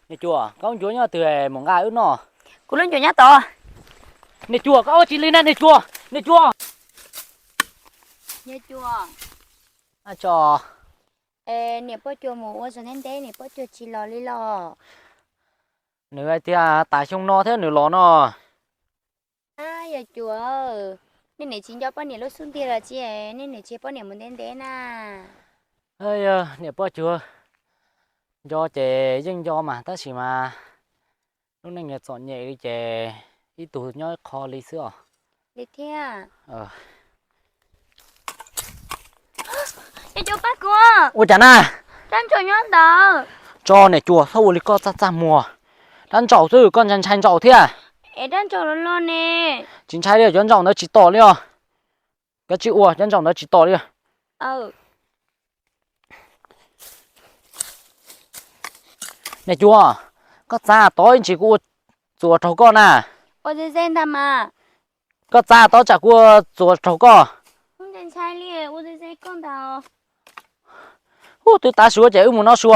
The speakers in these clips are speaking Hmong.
Niam cuas, koj lub ncuav nyob twg mus nqa wb noj? Kuv lub ncuav nyob tod. Niam cuas, koj ua tsis li na niam cuas, niam cuas. Niam cuas. Tso. Niam poj cuas mus ua zog ntev ntev, niam poj cuas tsis los li los? Nws hais tias tas xyoo no thiab nws los no. Yog cuas, nej niam tsis nco poj niam lub xub ntiag los tsis, nej niam tsis poj niam mus ntev ntev na. Niam poj cuas, nco ces yeej nco mas tab sis mas lub neej txom nyem li ces ib tug nyob ib qho li xwb os. Li thiab. Yog cuas, pab kuv. Ua cas na? Dab ntsaum nyob ntawd. Tso niam cuas, txhob ua li koj txaj txaj muag. Dab ntsaum xwb koj ntshai ntshai ntsaum thiab. Es dab ntsaum los los ne. Tsis ntshai li, cov ntsaum ntawd tsis tom li os. Koj tsis ua, cov ntsaum ntawd tsis tom li. Niam cuas, koj txav tod ib ntsis kuv ua txuas raug koj na. Ua ze ze ntag mas. Koj txav tod tsam kuv ua txuas raug koj. Ntshai ntshai li, ua ze ze koj ntag. Ub, twb tav su ces wb mus noj su.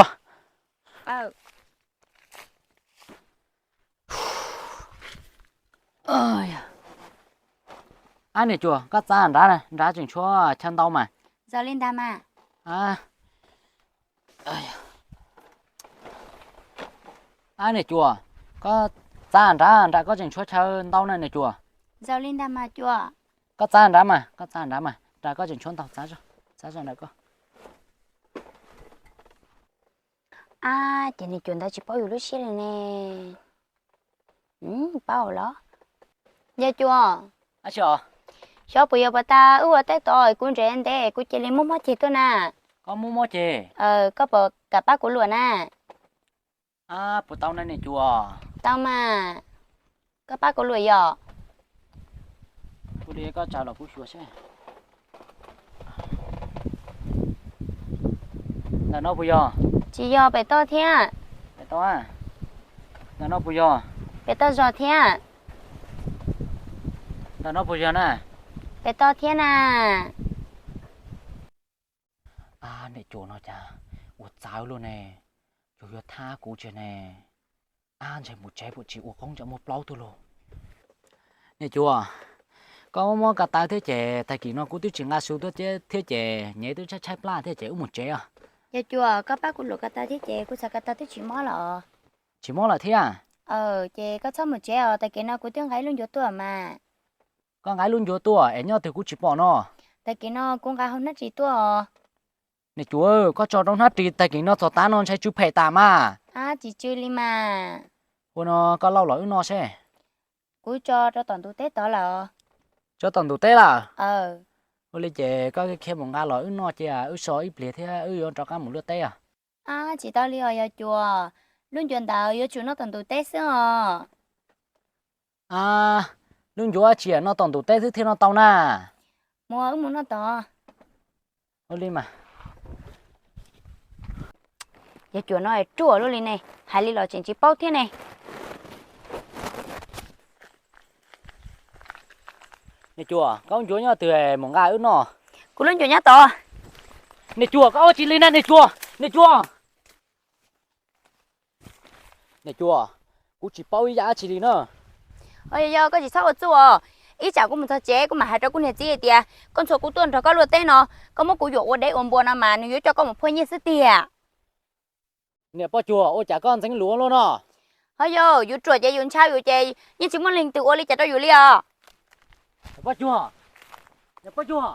Ab niam cuas, koj txav nrad, nrad tseem tshuav chaw ntau mas. Zoo li ntag mas. Ab niam cuas, koj txav nrad, nrad koj tseem tshuav chaw ntau na niam cuas. Zoo li ntag mas cuas. Koj txav nrad mas, koj txav nrad mas, nrad koj tseem tshuav ntau, txav zog, txav zog nrad koj. Ab, ces niam cuas ntawd tsis paub yus lub siab li ne. Paub los? Yog cuas, xyov puas yuav puas tas wb ua teb tod, kuv ntsev ntev kuv cia li muab mob ceg tuaj na. Koj muab mob ceg? Koj puas kam pab kuv luam na? Puas tau na niam cuas? Tau mas. Koj pab kuv luam yom. Kuv li koj tsa los kuv xyuas seb. Ntawm no puas yog? Tsis yog, pem toj thiab. Pem toj. Ntawm no puas yog? Pem toj zog thiab. Ntawm no puas yog na? Pem toj thiab na. Ab, niam cuas no cas ua txawv luaj ne, yus yuav thab kuv tsis ne. Ab, ntshe mus tsev puas tsis ua qoob tsam muaj plaub tuaj lauj. Niam cuas, koj muab muab ko taw thiab ces tag kis no kuv twb tsis nqa su tuaj thiab ces nyem twb tshaib tshaib plab thiab ces wb mus tsev os. Yog cuas, koj pab kuv luam ko taw thiab ces kuv txhais ko taw twb tsis mob lawm. Tsis mob lawm thiab? Ces koj txhob mus tsev os, tag kis no kuv twb nqa ib lub ncuav tuaj mas. Koj nqa ib lub ncuav tuaj es nyob twg kuv tsis pom no? Tag kis no kuv nqa hauv hnab ris tuaj os. Niam cuas, koj tso rau hnab ris tag kis no txog tav no ntshai tsw phem tas mas. Tsis tsw li mas. Ua no koj lauj los wb noj seb. Kuv tso rau tom ntug teb tod lawm. Tso tom ntug teb lawm? Ua li ces koj khiav mus nqa los wb noj cia wb so ib pliag thiab wb yuav rov qab mus luaj teb os. Tsis tau li os yog cuas, lub ncuav ntawd yuav tsum noj tom ntug teb xwb os. Lub ncuav tsis yam noj tom ntug teb xwb thiaj noj tau na. Mus wb mus noj tod. Ua li mas. Yog cuas no ruam luaj li ne, hais li los tseem tsis paub thiab ne. Niam cuas, koj lub ncuav nyob twg mus nqa wb noj? Kuv lub ncuav nyob tod. Niam cuas, koj ua tsis li na niam cuas, niam cuas. Niam cuas, kuv tsis paub ib yam dab tsi li na. Yog koj tsis txhob ua txuj os. Ib tsam kuv mus txog tsev kuv mam hais rau kuv niag txiv hais tias koj ntxhua kuv tuaj nrog koj luaj teb no, koj muab kuv yuam ua deb ua npua no mas nws yuav coj koj mus phua nyiaj xwb tiag. Niam poj cuag, ua cas koj ntxeev lus luaj no? Ho yog yus ruam ces yus ntshaw yus ces yeej tsis muaj leej twg ua li cas rau yus li os. Niam poj cuag, niam poj cuag.